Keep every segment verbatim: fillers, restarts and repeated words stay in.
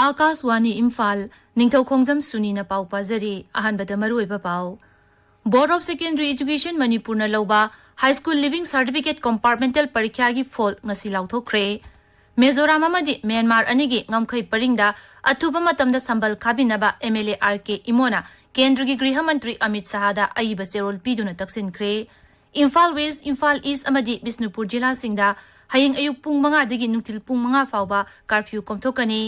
ꯑꯥꯀꯥꯁꯋꯥꯅꯤ ꯏꯝꯐꯥꯜ, ꯅꯤꯡꯊꯧꯈꯣꯡꯖꯝ ꯁꯨꯅꯤꯅ ꯄꯥꯎ ꯄꯥꯖꯔꯤ꯫ ꯑꯍꯥꯟꯕꯗ ꯃꯔꯨꯑꯣꯏꯕ ꯄꯥꯎ꯫ Board of Secondary Education ꯃꯅꯤꯄꯨꯔꯅ ꯂꯧꯕ High School Leaving Certificate Compartmental ꯄꯔꯤꯈ꯭ꯌꯥꯒꯤ ꯐꯣꯜ ꯉꯁꯤ ꯂꯥꯎꯊꯣꯛꯈ꯭ꯔꯦ꯫ ꯃꯤꯖꯣꯔꯥꯝ ꯑꯃꯗꯤ ꯃ꯭ꯌꯥꯟꯃꯥꯔ ꯑꯅꯤꯒꯤ ꯉꯝꯈꯩ ꯄꯔꯤꯡꯗ ꯑꯊꯨꯕ ꯃꯇꯝꯗ ꯁꯝꯕꯜ ꯈꯥꯕꯤꯅꯕ MLA RK ꯏꯃꯣꯅ ꯀꯦꯟꯗ꯭ꯔꯒꯤ ꯒ꯭ꯔꯤꯍ ꯃꯟꯇ꯭ꯔꯤ ꯑꯃꯤꯠ ꯁꯍꯥꯗ ꯑꯏꯕ ꯆꯦꯔꯣꯜ ꯄꯤꯗꯨꯅ ꯇꯛꯁꯤꯟꯈ꯭ꯔꯦ꯫ ꯏꯝꯐꯥꯜ ꯋꯦꯁ, ꯏꯝꯐꯥꯜ ꯏꯁ ꯑꯃꯗꯤ ꯕꯤꯁꯅꯨꯄꯨꯔ ꯖꯤꯂꯥꯁꯤꯡꯗ ꯍꯌꯦꯡ ꯑꯌꯨꯛ ꯄꯨꯡ ꯃꯉꯥꯗꯒꯤ ꯅꯨꯡꯊꯤꯜ ꯄꯨꯡ ꯃꯉꯥ ꯐꯥꯎꯕ ꯀꯥꯔꯐ꯭ꯌꯨ ꯀꯣꯝꯊꯣꯛꯀꯅꯤ꯫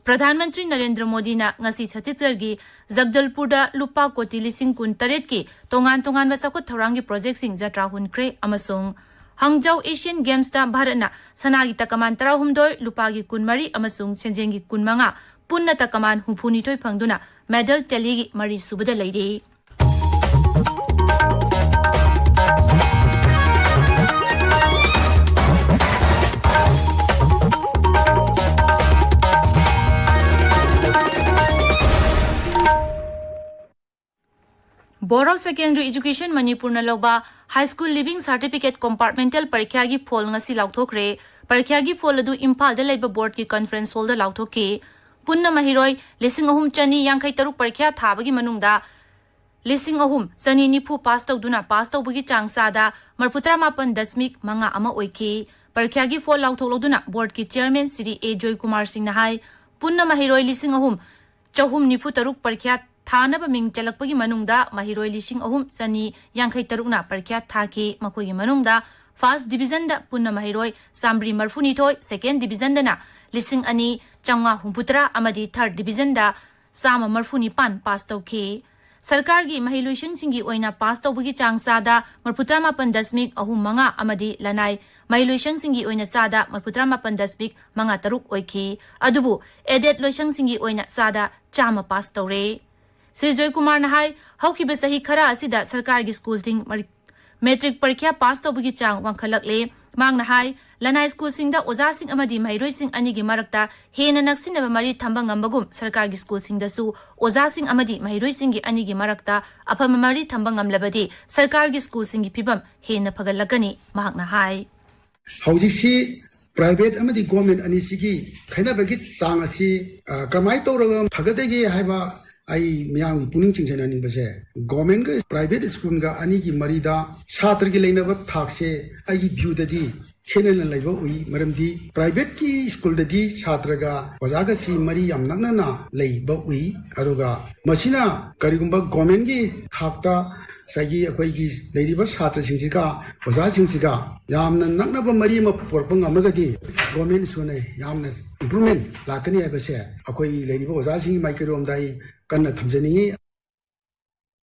ꯄ꯭ꯔꯙꯥꯟ ꯃꯟꯇ꯭ꯔꯤ ꯅꯔꯦꯟꯗ꯭ꯔ ꯃꯣꯗꯤꯅ ꯉꯁꯤ ꯁꯠꯇꯤꯁꯒꯔꯒꯤ ꯖꯒꯗꯜꯄꯨꯔꯗ ꯂꯨꯄꯥ ꯀꯣꯇꯤ ꯂꯤꯁꯤꯡ ꯀꯨꯟ ꯇꯔꯦꯠꯀꯤ ꯇꯣꯉꯥꯟ ꯇꯣꯉꯥꯟꯕ ꯆꯥꯎꯈꯠ ꯊꯧꯔꯥꯡꯒꯤ ꯄ꯭ꯔꯣꯖꯦꯛꯁꯤꯡ ꯖꯇ꯭ꯔꯥ ꯍꯨꯟꯈ꯭ꯔꯦ ꯑꯃꯁꯨꯡ ꯍꯪꯖꯧ ꯑꯦꯁꯤꯌꯟ ꯒꯦꯝꯁꯇ ꯚꯥꯔꯠꯅ ꯁꯅꯥꯒꯤ ꯇꯀꯃꯥꯟ ꯇꯔꯥꯍꯨꯝꯗꯣꯏ, ꯂꯨꯄꯥꯒꯤ ꯀꯨꯟꯃꯔꯤ ꯑꯃꯁꯨꯡ ꯁꯦꯟꯖꯦꯡꯒꯤ ꯀꯨꯟꯃꯉꯥ, ꯄꯨꯟꯅ ꯇꯀꯃꯥꯟ ꯍꯨꯝꯐꯨꯅꯤꯊꯣꯏ ꯐꯪꯗꯨꯅ ꯃꯦꯗꯜ ꯇꯦꯂꯤꯒꯤ ꯃꯔꯤꯁꯨꯕꯗ ꯂꯩꯔꯤ꯫ Board of Secondary Education ꯃꯅꯤꯄꯨꯔꯅ ꯂꯧꯕ High School Leaving Certificate Compartmental ꯄꯔꯤꯈ꯭ꯌꯥꯒꯤ ꯐꯣꯜ ꯉꯁꯤ ꯂꯥꯎꯊꯣꯛꯈ꯭ꯔꯦ꯫ ꯄꯔꯤꯈ꯭ꯌꯥꯒꯤ ꯐꯣꯜ ꯑꯗꯨ ꯏꯝꯐꯥꯜꯗ ꯂꯩꯕ ꯕꯣꯔꯗꯀꯤ ꯀꯟꯐꯔꯦꯟꯁ ꯍꯣꯜꯗ ꯂꯥꯎꯊꯣꯛꯈꯤ꯫ ꯄꯨꯟꯅ ꯃꯍꯩꯔꯣꯏ ꯂꯤꯁꯤꯡ ꯑꯍꯨꯝ ꯆꯅꯤ ꯌꯥꯡꯈꯩ ꯇꯔꯨꯛ ꯄꯔꯤꯈ꯭ꯌꯥ ꯊꯥꯕꯒꯤ ꯃꯅꯨꯡꯗ ꯂꯤꯁꯤꯡ ꯑꯍꯨꯝ ꯆꯅꯤ ꯅꯤꯐꯨ ꯄꯥꯁ ꯇꯧꯗꯨꯅ ꯄꯥꯁ ꯇꯧꯕꯒꯤ ꯆꯥꯡ ꯆꯥꯗ ꯃꯔꯐꯨꯇꯔꯥ ꯃꯥꯄꯟ ꯗꯁꯃꯤꯛ ꯃꯉꯥ ꯑꯃ ꯑꯣꯏꯈꯤ꯫ ꯄꯔꯤꯈ꯭ꯌꯥꯒꯤ ꯐꯣꯜ ꯂꯥꯎꯊꯣꯛꯂꯗꯨꯅ ꯕꯣꯔꯗꯀꯤ ꯆꯤꯌꯔꯃꯦꯟ ꯁ꯭ꯔꯤ ꯑꯦ ꯖꯣꯏꯀꯨꯃꯥꯔ ꯁꯤꯡꯅ ꯍꯥꯏ, ꯄꯨꯟꯅ ꯃꯍꯩꯔꯣꯏ ꯂꯤꯁꯤꯡ ꯑꯍꯨꯝ ꯆꯍꯨꯝ ꯅꯤꯐꯨ ꯇꯔꯨꯛ ꯄꯔꯤꯈ꯭ꯌꯥ ꯊꯥꯅꯕ ꯃꯤꯡ ꯆꯜꯂꯛꯄꯒꯤ ꯃꯅꯨꯡꯗ ꯃꯍꯩꯔꯣꯏ ꯂꯤꯁꯤꯡ ꯑꯍꯨꯝ ꯆꯅꯤ ꯌꯥꯡꯈꯩ ꯇꯔꯨꯛꯅ ꯄꯔꯤꯈ꯭ꯌꯥ ꯊꯥꯈꯤ꯫ ꯃꯈꯣꯏꯒꯤ ꯃꯅꯨꯡꯗ ꯐꯥꯔꯁ ꯗꯤꯕꯤꯖꯟꯗ ꯄꯨꯟꯅ ꯃꯍꯩꯔꯣꯏ ꯆꯥꯃꯔꯤ ꯃꯔꯐꯨꯅꯤꯊꯣꯏ, ꯁꯦꯀꯦꯟ ꯗꯤꯕꯤꯖꯟꯗꯅ ꯂꯤꯁꯤꯡ ꯑꯅꯤ ꯆꯥꯝꯃꯉꯥ ꯍꯨꯝꯐꯨꯇꯔꯥ ꯑꯃꯗꯤ ꯊꯥꯔꯠ ꯗꯤꯕꯤꯖꯟꯗ ꯆꯥꯝꯃ ꯃꯔꯐꯨ ꯅꯤꯄꯥꯟ ꯄꯥꯁ ꯇꯧꯈꯤ꯫ ꯁꯔꯀꯥꯔꯒꯤ ꯃꯍꯩꯂꯣꯏꯁꯪꯁꯤꯡꯒꯤ ꯑꯣꯏꯅ ꯄꯥꯁ ꯇꯧꯕꯒꯤ ꯆꯥꯡ ꯆꯥꯗ ꯃꯔꯐꯨꯇꯔꯥ ꯃꯥꯄꯟ ꯗꯁꯃꯤꯛ ꯑꯍꯨꯝ ꯃꯉꯥ ꯑꯃꯗꯤ ꯂꯅꯥꯏ ꯃꯍꯩꯂꯣꯏꯁꯪꯁꯤꯡꯒꯤ ꯑꯣꯏꯅ ꯆꯥꯗ ꯃꯔꯐꯨꯇꯔꯥ ꯃꯥꯄꯟ ꯗꯁꯃꯤꯛ ꯃꯉꯥ ꯇꯔꯨꯛ ꯑꯣꯏꯈꯤ꯫ ꯑꯗꯨꯕꯨ ꯑꯦꯗꯦꯗ ꯂꯣꯏꯁꯪꯁꯤꯡꯒꯤ ꯑꯣꯏꯅ ꯆꯥꯗ ꯆꯥꯝꯃ ꯄꯥꯁ ꯇꯧꯔꯦ꯫ ꯁ꯭ꯔꯤ ꯖꯣꯏꯀꯨꯃꯥꯔꯅ ꯍꯥꯏ, ꯍꯧꯈꯤꯕ ꯆꯍꯤ ꯈꯔ ꯑꯁꯤꯗ ꯁꯔꯀꯥꯔꯒꯤ ꯁ꯭ꯀꯨꯜꯁꯤꯡ ꯃꯔꯤ-, ꯃꯦꯇ꯭ꯔꯤꯛ ꯄꯔꯤꯈ꯭ꯌꯥ ꯄꯥꯁ ꯇꯧꯕꯒꯤ ꯆꯥꯡ ꯋꯥꯡꯈꯠꯂꯛꯂꯦ꯫ ꯃꯍꯥꯛꯅ ꯍꯥꯏ, ꯂꯅꯥꯏ ꯁ꯭ꯀꯨꯜꯁꯤꯡꯗ ꯑꯣꯖꯥꯁꯤꯡ ꯑꯃꯗꯤ ꯃꯍꯩꯔꯣꯏꯁꯤꯡ ꯑꯅꯤꯒꯤ ꯃꯔꯛꯇ ꯍꯦꯟꯅ ꯅꯛꯁꯤꯟꯅꯕ ꯃꯔꯤ ꯊꯝꯕ ꯉꯝꯕꯒꯨꯝ ꯁꯔꯀꯥꯔꯒꯤ ꯁ꯭ꯀꯨꯜꯁꯤꯡꯗꯁꯨ ꯑꯣꯖꯥꯁꯤꯡ ꯑꯃꯗꯤ ꯃꯍꯩꯔꯣꯏꯁꯤꯡꯒꯤ ꯑꯅꯤꯒꯤ ꯃꯔꯛꯇ ꯑꯐꯕ ꯃꯔꯤ ꯊꯝꯕ ꯉꯝꯂꯕꯗꯤ ꯁꯔꯀꯥꯔꯒꯤ ꯁ꯭ꯀꯨꯜꯁꯤꯡꯒꯤ ꯐꯤꯕꯝ ꯍꯦꯟꯅ ꯐꯒꯠꯂꯛꯀꯅꯤ, ꯃꯍꯥꯛꯅ ꯍꯥꯏ꯫ ꯍꯧꯖꯤꯛꯁꯤ ꯄ꯭ꯔꯥꯏꯚꯦꯠ ꯑꯃꯗꯤ ꯒꯣꯔꯃꯦꯟ ꯑꯅꯤꯁꯤꯒꯤ ꯈꯦꯠꯅꯕꯒꯤ ꯆꯥꯡ ꯑꯁꯤ, ꯑ, ꯀꯃꯥꯏꯅ ꯇꯧꯔꯒ ꯐꯒꯗꯒꯦ ꯍꯥꯏꯕ ꯑꯩ ꯃꯤꯌꯥꯝꯒꯤ ꯄꯨꯛꯅꯤꯡ ꯆꯤꯡꯁꯤꯟꯍꯟꯅꯤꯡꯕꯁꯦ, ꯒꯣꯔꯃꯦꯟꯒ ꯄ꯭ꯔꯥꯏꯚꯦꯠ ꯁ꯭ꯀꯨꯜꯒ ꯑꯅꯤꯒꯤ ꯃꯔꯤꯗ ꯁꯥꯇ꯭ꯔꯒꯤ ꯂꯩꯅꯕ ꯊꯥꯛꯁꯦ ꯑꯩꯒꯤ ꯚ꯭ꯌꯨꯗꯗꯤ ꯈꯦꯠꯅꯅ ꯂꯩꯕ ꯎꯏ꯫ ꯃꯔꯝꯗꯤ ꯄ꯭ꯔꯥꯏꯚꯦꯠꯀꯤ ꯁ꯭ꯀꯨꯜꯗꯗꯤ ꯁꯥꯇ꯭ꯔꯒ ꯑꯣꯖꯥꯒꯁꯤ ꯃꯔꯤ ꯌꯥꯝ ꯅꯛꯅꯅ ꯂꯩꯕ ꯎꯏ꯫ ꯑꯗꯨꯒ ꯃꯁꯤꯅ ꯀꯔꯤꯒꯨꯝꯕ ꯒꯣꯔꯃꯦꯟꯒꯤ ꯊꯥꯛꯇ ꯉꯁꯥꯏꯒꯤ ꯑꯩꯈꯣꯏꯒꯤ ꯂꯩꯔꯤꯕ ꯁꯥꯇ꯭ꯔꯁꯤꯡꯁꯤꯒ ꯑꯣꯖꯥꯁꯤꯡꯁꯤꯒ ꯌꯥꯝꯅ ꯅꯛꯅꯕ ꯃꯔꯤ ꯑꯃ ꯄꯨꯔꯛꯄ ꯉꯝꯃꯒꯗꯤ ꯒꯣꯔꯃꯦꯟ ꯁ꯭ꯀꯨꯜꯅ ꯌꯥꯝꯅ ꯏꯝꯄ꯭ꯔꯨꯚꯃꯦꯟ ꯂꯥꯛꯀꯅꯤ ꯍꯥꯏꯕꯁꯦ ꯑꯩꯈꯣꯏ ꯂꯩꯔꯤꯕ ꯑꯣꯖꯥꯁꯤꯡꯒꯤ ꯃꯥꯏꯀꯩꯔꯣꯝꯗ ꯑꯩ ꯀꯟꯅ ꯊꯝꯖꯅꯤꯡꯉꯤ꯫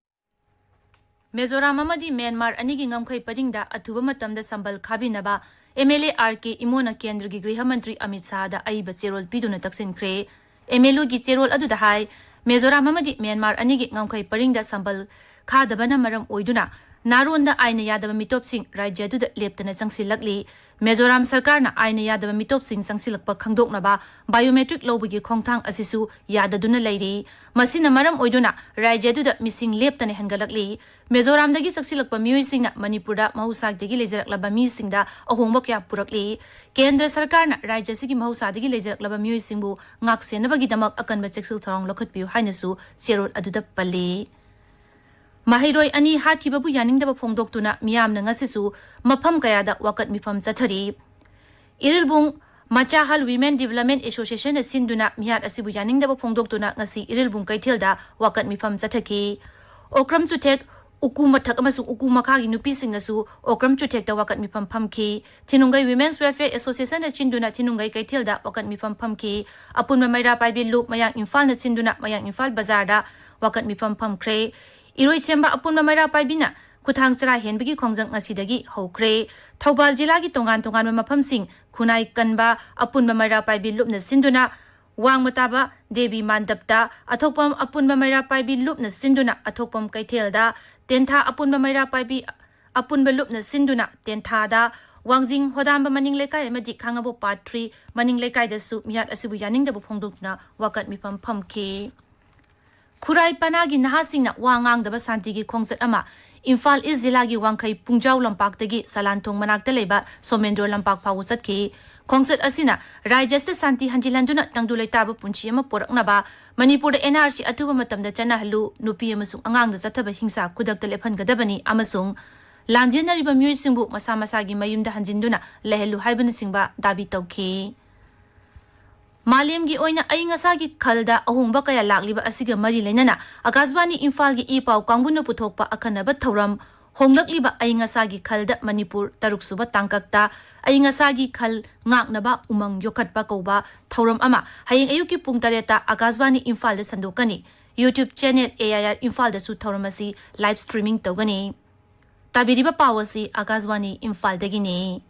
ꯃꯤꯖꯣꯔꯥꯝ ꯑꯃꯗꯤ ꯃ꯭ꯌꯥꯟꯃꯥꯔ ꯑꯅꯤꯒꯤ ꯉꯝꯈꯩ ꯄꯔꯤꯡꯗ ꯑꯊꯨꯕ ꯃꯇꯝꯗ ꯁꯝꯕꯜ ꯈꯥꯕꯤꯅꯕ ꯑꯦꯝ ꯑꯦꯜ ꯑꯦ ꯑꯥꯔ ꯀꯦ ꯏꯃꯣꯅ ꯀꯦꯟꯗ꯭ꯔꯒꯤ ꯒ꯭ꯔꯤꯍ ꯃꯟꯇ꯭ꯔꯤ ꯑꯃꯤꯠ ꯁꯥꯍꯗ ꯑꯏꯕ ꯆꯦꯔꯣꯜ ꯄꯤꯗꯨꯅ ꯇꯛꯁꯤꯟꯈ꯭ꯔꯦ꯫ ꯑꯦꯝ ꯑꯦꯜ ꯑꯦꯒꯤ ꯆꯦꯔꯣꯜ ꯑꯗꯨꯗ ꯍꯥꯏ, ꯃꯤꯖꯣꯔꯥꯝ ꯑꯃꯗꯤ ꯃ꯭ꯌꯥꯟꯃꯥꯔ ꯑꯅꯤꯒꯤ ꯉꯝꯈꯩ ꯄꯔꯤꯡꯗ ꯁꯝꯕꯜ ꯈꯥꯗꯕꯅ ꯃꯔꯝ ꯑꯣꯏꯗꯨꯅ ꯅꯥꯔꯣꯟꯗ ꯑꯥꯏꯟꯅ ꯌꯥꯗꯕ ꯃꯤꯇꯣꯞꯁꯤꯡ ꯔꯥꯖ꯭ꯌ ꯑꯗꯨꯗ ꯂꯦꯞꯇꯅ ꯆꯪꯁꯤꯜꯂꯛꯂꯤ꯫ ꯃꯤꯖꯣꯔꯥꯝ ꯁꯔꯀꯥꯔꯅ ꯑꯥꯏꯟꯅ ꯌꯥꯗꯕ ꯃꯤꯇꯣꯞꯁꯤꯡ ꯆꯪꯁꯤꯜꯂꯛꯄ ꯈꯪꯗꯣꯛꯅꯕ ꯕꯥꯏꯑꯣꯃꯦꯇ꯭ꯔꯤꯛ ꯂꯧꯕꯒꯤ ꯈꯣꯡꯊꯥꯡ ꯑꯁꯤꯁꯨ ꯌꯥꯗꯗꯨꯅ ꯂꯩꯔꯤ꯫ ꯃꯁꯤꯅ ꯃꯔꯝ ꯑꯣꯏꯗꯨꯅ ꯔꯥꯖ꯭ꯌ ꯑꯗꯨꯗ ꯃꯤꯁꯤꯡ ꯂꯦꯞꯇꯅ ꯍꯦꯟꯒꯠꯂꯛꯂꯤ꯫ ꯃꯤꯖꯣꯔꯥꯝꯗꯒꯤ ꯆꯪꯁꯤꯜꯂꯛꯄ ꯃꯤꯑꯣꯏꯁꯤꯡꯅ ꯃꯅꯤꯄꯨꯔꯗ ꯃꯍꯧꯁꯥꯗꯒꯤ ꯂꯩꯖꯔꯛꯂꯕ ꯃꯤꯁꯤꯡꯗ ꯑꯍꯣꯡꯕ ꯀꯌꯥ ꯄꯨꯔꯛꯂꯤ꯫ ꯀꯦꯟꯗ꯭ꯔ ꯁꯔꯀꯥꯔꯅ ꯔꯥꯖ꯭ꯌ ꯑꯁꯤꯒꯤ ꯃꯍꯧꯁꯥꯗꯒꯤ ꯂꯩꯖꯔꯛꯂꯕ ꯃꯤꯑꯣꯏꯁꯤꯡꯕꯨ ꯉꯥꯛꯁꯦꯟꯅꯕꯒꯤꯗꯃꯛ ꯑꯀꯟꯕ ꯆꯦꯛꯁꯤꯜ ꯊꯧꯔꯥꯡ ꯂꯧꯈꯠꯄꯤꯌꯨ ꯍꯥꯏꯅꯁꯨ ꯆꯦꯔꯣꯜ ꯑꯗꯨꯗ ꯄꯜꯂꯤ꯫ ꯃꯍꯩꯔꯣꯏ ꯑꯅꯤ ꯍꯥꯠꯈꯤꯕꯕꯨ ꯌꯥꯅꯤꯡꯗꯕ ꯐꯣꯡꯗꯣꯛꯇꯨꯅ ꯃꯤꯌꯥꯝꯅ ꯉꯁꯤꯁꯨ ꯃꯐꯝ ꯀꯌꯥꯗ ꯋꯥꯀꯠ ꯃꯤꯐꯝ ꯆꯠꯊꯔꯤ꯫ ꯏꯔꯤꯜꯕꯨꯡ ꯃꯆꯥꯍꯜ ꯋꯤꯃꯦꯟ ꯗꯤꯕꯂꯞꯃꯦꯟ ꯑꯦꯁꯣꯁꯤꯌꯦꯁꯟꯅ ꯁꯤꯟꯗꯨꯅ ꯃꯤꯍꯥꯠ ꯑꯁꯤꯕꯨ ꯌꯥꯅꯤꯡꯗꯕ ꯐꯣꯡꯗꯣꯛꯇꯨꯅ ꯉꯁꯤ ꯏꯔꯤꯜꯕꯨꯡ ꯀꯩꯊꯦꯜꯗ ꯋꯥꯀꯠ ꯃꯤꯐꯝ ꯆꯠꯊꯈꯤ꯫ ꯑꯣꯀ꯭ꯔꯝ ꯆꯨꯊꯦꯛ, ꯎꯀꯨ ꯃꯊꯛ ꯑꯃꯁꯨꯡ ꯎꯀꯨ ꯃꯈꯥꯒꯤ ꯅꯨꯄꯤꯁꯤꯡꯅꯁꯨ ꯑꯣꯀ꯭ꯔꯝ ꯆꯨꯊꯦꯛꯇ ꯋꯥꯀꯠ ꯃꯤꯐꯝ ꯐꯝꯈꯤ꯫ ꯊꯤꯅꯨꯡꯒꯩ ꯋꯤꯃꯦꯟꯁ ꯋꯦꯜꯐꯤꯌꯔ ꯑꯦꯁꯣꯁꯤꯌꯦꯁꯟꯅ ꯁꯤꯟꯗꯨꯅ ꯊꯤꯅꯨꯡꯒꯩ ꯀꯩꯊꯦꯜꯗ ꯋꯥꯀꯠ ꯃꯤꯐꯝ ꯐꯝꯈꯤ꯫ ꯑꯄꯨꯟꯕ ꯃꯩꯔꯥ ꯄꯥꯏꯕꯤ ꯂꯨꯞ ꯃꯌꯥꯡ ꯏꯝꯐꯥꯜꯅ ꯁꯤꯟꯗꯨꯅ ꯃꯌꯥꯡ ꯏꯝꯐꯥꯜ ꯕꯖꯥꯔꯗ ꯋꯥꯀꯠ ꯃꯤꯐꯝ ꯐꯝꯈ꯭ꯔꯦ꯫ ꯏꯔꯣꯏꯁꯦꯝꯕ ꯑꯄꯨꯟꯕ ꯃꯩꯔꯥ ꯄꯥꯏꯕꯤꯅ ꯈꯨꯊꯥꯡ ꯆꯔꯥ ꯍꯦꯟꯕꯒꯤ ꯈꯣꯡꯖꯪ ꯉꯁꯤꯗꯒꯤ ꯍꯧꯈ꯭ꯔꯦ꯫ ꯊꯧꯕꯥꯜ ꯖꯤꯂꯥꯒꯤ ꯇꯣꯉꯥꯟ ꯇꯣꯉꯥꯟꯕ ꯃꯐꯝꯁꯤꯡ ꯈꯨꯟꯅꯥꯏ ꯀꯟꯕ ꯑꯄꯨꯟꯕ ꯃꯩꯔꯥ ꯄꯥꯏꯕꯤ ꯂꯨꯞꯅ ꯁꯤꯟꯗꯨꯅ ꯋꯥꯡꯃ ꯇꯥꯕ ꯗꯦꯕꯤ ꯃꯥꯟꯗꯞꯇ, ꯑꯊꯣꯛꯄꯝ ꯑꯄꯨꯟꯕ ꯃꯩꯔꯥ ꯄꯥꯏꯕꯤ ꯂꯨꯞꯅ ꯁꯤꯟꯗꯨꯅ ꯑꯊꯣꯛꯄꯝ ꯀꯩꯊꯦꯜꯗ, ꯇꯦꯟꯊꯥ ꯑꯄꯨꯟꯕ ꯃꯩꯔꯥ ꯄꯥꯏꯕꯤ ꯑꯄꯨꯟꯕ ꯂꯨꯞꯅ ꯁꯤꯟꯗꯨꯅ ꯇꯦꯟꯊꯥꯗ, ꯋꯥꯡꯖꯤꯡ ꯍꯣꯗꯥꯝꯕ ꯃꯅꯤꯡ ꯂꯩꯀꯥꯏ ꯑꯃꯗꯤ ꯈꯥꯉꯕꯣꯛ ꯄꯥꯔꯠ ꯊ꯭ꯔꯤ ꯃꯅꯤꯡ ꯂꯩꯀꯥꯏꯗꯁꯨ ꯃꯤꯍꯥꯠ ꯑꯁꯤꯕꯨ ꯌꯥꯅꯤꯡꯗꯕ ꯐꯣꯡꯗꯣꯛꯇꯨꯅ ꯋꯥꯀꯠ ꯃꯤꯐꯝ ꯐꯝꯈꯤ꯫ ꯈꯨꯔꯥꯏ ꯄꯅꯥꯒꯤ ꯅꯍꯥꯁꯤꯡꯅ ꯋꯥ ꯉꯥꯡꯗꯕ ꯁꯥꯟꯇꯤꯒꯤ ꯈꯣꯡꯆꯠ ꯑꯃ ꯏꯝꯐꯥꯜ ꯏꯁ ꯖꯤꯂꯥꯒꯤ ꯋꯥꯡꯈꯩ ꯄꯨꯡꯖꯥꯎ ꯂꯝꯄꯥꯛꯇꯒꯤ ꯁꯂꯥꯟꯊꯣꯡ ꯃꯅꯥꯛꯇ ꯂꯩꯕ ꯁꯣꯃꯦꯟꯗ꯭ꯔꯣ ꯂꯝꯄꯥꯛ ꯐꯥꯎꯕ ꯆꯠꯈꯤ꯫ ꯈꯣꯡꯆꯠ ꯑꯁꯤꯅ ꯔꯥꯖ꯭ꯌ ꯑꯁꯤꯗ ꯁꯥꯟꯇꯤ ꯍꯟꯖꯤꯜꯍꯟꯗꯨꯅ ꯇꯪꯗꯨ ꯂꯩꯇꯥꯕ ꯄꯨꯟꯁꯤ ꯑꯃ ꯄꯨꯔꯛꯅꯕ ꯃꯅꯤꯄꯨꯔꯗ ꯑꯦꯟ ꯑꯥꯔ ꯁꯤ ꯑꯊꯨꯕ ꯃꯇꯝꯗ ꯆꯠꯅꯍꯜꯂꯨ, ꯅꯨꯄꯤ ꯑꯃꯁꯨꯡ ꯑꯉꯥꯡꯗ ꯆꯠꯊꯕ ꯍꯤꯡꯁꯥ ꯈꯨꯗꯛꯇ ꯂꯦꯞꯍꯟꯒꯗꯕꯅꯤ ꯑꯃꯁꯨꯡ ꯂꯥꯟꯖꯦꯟꯅꯔꯤꯕ ꯃꯤꯑꯣꯏꯁꯤꯡꯕꯨ ꯃꯁꯥ ꯃꯁꯥꯒꯤ ꯃꯌꯨꯝꯗ ꯍꯟꯖꯤꯟꯗꯨꯅ ꯂꯩꯍꯜꯂꯨ ꯍꯥꯏꯕꯅꯆꯤꯡꯕ ꯗꯥꯕꯤ ꯇꯧꯈꯤ꯫ ꯃꯥꯂꯦꯝꯒꯤ ꯑꯣꯏꯅ ꯑꯏꯪ ꯑꯁꯥꯒꯤ ꯈꯜꯗ ꯑꯍꯣꯡꯕ ꯀꯌꯥ ꯂꯥꯛꯂꯤꯕ ꯑꯁꯤꯒ ꯃꯔꯤ ꯂꯩꯅꯅ ꯑꯀꯥꯁꯕꯥꯅꯤ ꯏꯝꯐꯥꯜꯒꯤ ꯏ ꯄꯥꯎ ꯀꯥꯡꯕꯨꯅ ꯄꯨꯊꯣꯛꯄ ꯑꯈꯟꯅꯕ ꯊꯧꯔꯝ, ꯍꯣꯡꯂꯛꯂꯤꯕ ꯑꯏꯪ ꯑꯁꯥꯒꯤ ꯈꯜꯗ ꯃꯅꯤꯄꯨꯔ ꯇꯔꯨꯛꯁꯨꯕ ꯇꯥꯡꯀꯛꯇ ꯑꯏꯪ ꯑꯁꯥꯒꯤ ꯈꯜ ꯉꯥꯛꯅꯕ ꯎꯃꯪ ꯌꯣꯛꯈꯠꯄ ꯀꯧꯕ ꯊꯧꯔꯝ ꯑꯃ ꯍꯌꯦꯡ ꯑꯌꯨꯛꯀꯤ ꯄꯨꯡ ꯇꯔꯦꯠꯇ ꯑꯀꯥꯁꯕꯥꯅꯤ ꯏꯝꯐꯥꯜꯗ ꯁꯟꯗꯣꯛꯀꯅꯤ꯫ YouTube channel A I R ꯏꯝꯐꯥꯜꯗꯁꯨ ꯊꯧꯔꯝ ꯑꯁꯤ live streaming ꯇꯧꯒꯅꯤ꯫ ꯇꯥꯕꯤꯔꯤꯕ ꯄꯥꯎ ꯑꯁꯤ ꯑꯀꯥꯁꯕꯥꯅꯤ ꯏꯝꯐꯥꯜꯗꯒꯤꯅꯤ꯫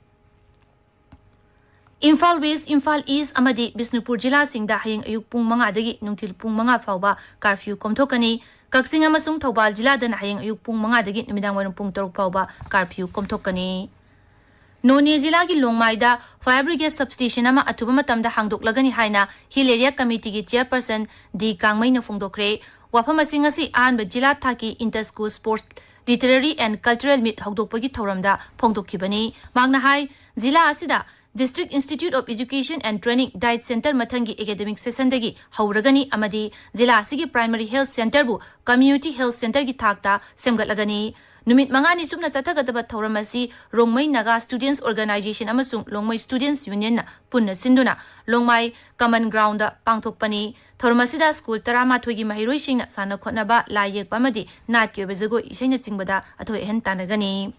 ꯏꯝꯐꯥꯜ ꯋꯦꯁ, ꯏꯝꯐꯥꯜ ꯏꯁ ꯑꯃꯗꯤ ꯕꯤꯁꯅꯨꯄꯨꯔ ꯖꯤꯂꯥꯁꯤꯡꯗ ꯍꯌꯦꯡ ꯑꯌꯨꯛ ꯄꯨꯡ ꯃꯉꯥꯗꯒꯤ ꯅꯨꯡꯊꯤꯜ ꯄꯨꯡ ꯃꯉꯥ ꯐꯥꯎꯕ ꯀꯥꯔꯐ꯭ꯌꯨ ꯀꯣꯝꯊꯣꯛꯀꯅꯤ꯫ ꯀꯛꯆꯤꯡ ꯑꯃꯁꯨꯡ ꯊꯧꯕꯥꯜ ꯖꯤꯂꯥꯗꯅ ꯍꯌꯦꯡ ꯑꯌꯨꯛ ꯄꯨꯡ ꯃꯉꯥꯗꯒꯤ ꯅꯨꯃꯤꯗꯥꯡ ꯋꯥꯏꯔꯝ ꯄꯨꯡ ꯇꯔꯨꯛ ꯐꯥꯎꯕ ꯀꯥꯔꯐ꯭ꯌꯨ ꯀꯣꯝꯊꯣꯛꯀꯅꯤ꯫ ꯅꯣꯅꯦ ꯖꯤꯂꯥꯒꯤ ꯂꯣꯡꯃꯥꯏꯗ fire brigade substation ꯑꯃ ꯑꯊꯨꯕ ꯃꯇꯝꯗ ꯍꯥꯡꯗꯣꯛꯂꯒꯅꯤ ꯍꯥꯏꯅ Hill Area Committeeꯒꯤ chairperson ꯗꯤ ꯀꯥꯡꯃꯩꯅ ꯐꯣꯡꯗꯣꯛꯈ꯭ꯔꯦ꯫ ꯋꯥꯐꯝ ꯑꯁꯤ ꯉꯁꯤ ꯑꯍꯥꯟꯕ ꯖꯤꯂꯥ ꯊꯥꯛꯀꯤ inter school sports, literary and cultural meet ꯍꯧꯗꯣꯛꯄꯒꯤ ꯊꯧꯔꯝꯗ ꯐꯣꯡꯗꯣꯛꯈꯤꯕꯅꯤ꯫ ꯃꯍꯥꯛꯅ ꯍꯥꯏ, ꯖꯤꯂꯥ ꯑꯁꯤꯗ District Institute of Education and Training DIET Centre ꯃꯊꯪꯒꯤ academic sessionꯗꯒꯤ ꯍꯧꯔꯒꯅꯤ ꯑꯃꯗꯤ ꯖꯤꯂꯥ ꯑꯁꯤꯒꯤ primary health centreꯕꯨ community health centreꯒꯤ ꯊꯥꯛꯇ ꯁꯦꯝꯒꯠꯂꯒꯅꯤ꯫ ꯅꯨꯃꯤꯠ ꯃꯉꯥꯅꯤ ꯆꯨꯞꯅ ꯆꯠꯊꯒꯗꯕ ꯊꯧꯔꯝ ꯑꯁꯤ ꯔꯣꯡꯃꯩ ꯅꯥꯒꯥ Students Organisation ꯑꯃꯁꯨꯡ ꯂꯣꯡꯃꯩ Students Unionꯅ ꯄꯨꯟꯅ ꯁꯤꯟꯗꯨꯅ ꯂꯣꯡꯃꯥꯏ common groundꯗ ꯄꯥꯡꯊꯣꯛꯄꯅꯤ꯫ ꯊꯧꯔꯝ ꯑꯁꯤꯗ school ꯇꯔꯥꯃꯥꯊꯣꯏꯒꯤ ꯃꯍꯩꯔꯣꯏꯁꯤꯡꯅ ꯁꯥꯟꯅ ꯈꯣꯠꯅꯕ, ꯂꯥꯏ ꯌꯦꯛꯄ ꯑꯃꯗꯤ ꯅꯥꯠꯀꯤ ꯑꯣꯏꯕ ꯖꯒꯣꯏ ꯏꯁꯩꯅꯆꯤꯡꯕꯗ ꯑꯊꯣꯏ ꯑꯍꯦꯟ ꯇꯥꯟꯅꯒꯅꯤ꯫